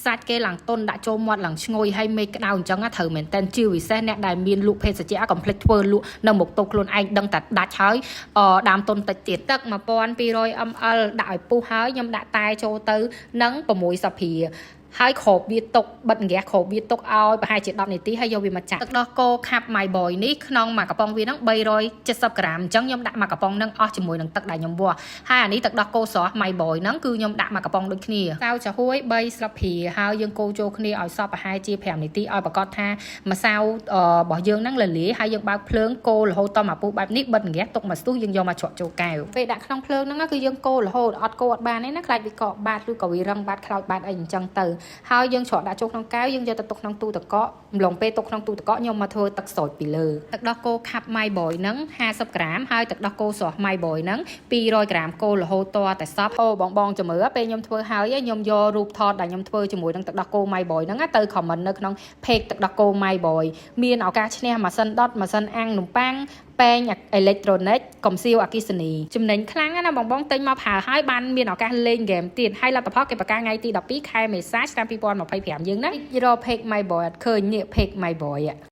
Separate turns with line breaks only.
សាច់គេឡើងតុនដាក់ចូលមាត់ឡើងឈ្ងុយហើយមេឃក្តៅអញ្ចឹងត្រូវមែនតើជាពិសេសអ្នកដែលមានលក់ភេសជ្ជៈកុំភ្លេចធ្វើលក់នៅមុខតុខ្លួនឯងដឹងតែដាច់ហើយអដើមទុនតិចទៀតទឹក 1200 ml ដាក់ឲ្យពុះហើយខ្ញុំដាក់តែចូលទៅនឹង6ស្លាបព្រាហើយគ្របវាទុកបិទហ្គាសគ្របវាទុកឲ្យប្រហែលជា10នាទីហើយយកវាមកចាក់ទឹកដោះគោខាប់ My Boy នេះក្នុងមួយកំប៉ុងវាហ្នឹង370ក្រាមអញ្ចឹងខ្ញុំដាក់មួយកំប៉ុងហ្នឹងអស់ជាមួយនឹងទឹកដែលខ្ញុំវាស់ហើយអានេះទឹកដោះគោស្រស់ My Boy ហ្នឹងគឺខ្ញុំដាក់មួយកំប៉ុងដូចគ្នាម្សៅចាហួយ3ស្លាបព្រាហើយយើងកូរចូលគ្នាឲ្យសព្វប្រហែលជា5នាទីឲ្យប្រកាសថាម្សៅរបស់យើងហ្នឹងរលាយហើយយើងបើកភ្លើងកូររហូតតមកពុះបែបនេះបិទហ្គាសទុកមួយស្ទុះយើងយកមកច្រកចូលកែវពេលដាក់ក្នុងភ្លើងហ្នឹងគឺយើងកូររហូតអត់កូរអត់បានទេណាខ្លាចវាកកបាតឬក៏វារឹងបាតខ្លោចបាតអីអញ្ចឹងទៅហើយយើងច្រកដាក់ចូលក្នុងកែវយើងយកទៅទុកក្នុងទូទឹកកកអំឡុងពេលទុកក្នុងទូទឹកកកខ្ញុំមកធ្វើទឹកស្រូចពីលើទឹកដោះគោខាប់ My Boy ហ្នឹង50ក្រាមហើយទឹកដោះគោស្រស់ My Boy ហ្នឹង200ក្រាមកូររហូតតតែសពអូបងបងចាំមើលពេលខ្ញុំធ្វើហើយខ្ញុំយករូបថតដែលខ្ញុំធ្វើជាមួយនឹងទឹកដោះគោ My Boy ហ្នឹងទៅ comment នៅក្នុង page ទឹកដោះគោ My Boy មានឱកាសឈ្នះម៉ាស៊ីនដុតម៉ាស៊ីនអាំងនំប៉័ងពែងអេឡិចត្រូនិកកំសៀវអគ្គិសនីចំណេញខ្លាំងណាស់បងបងទិញមកប្រើហើយបានមានឱកាសលេងហ្គេមទៀតហើយលទ្ធផលគេប្រកាសថ្ងៃទី12ខែមេសាឆ្នាំ2025យើងណារក page My Boy អត់ឃើញនេះ page My Boy។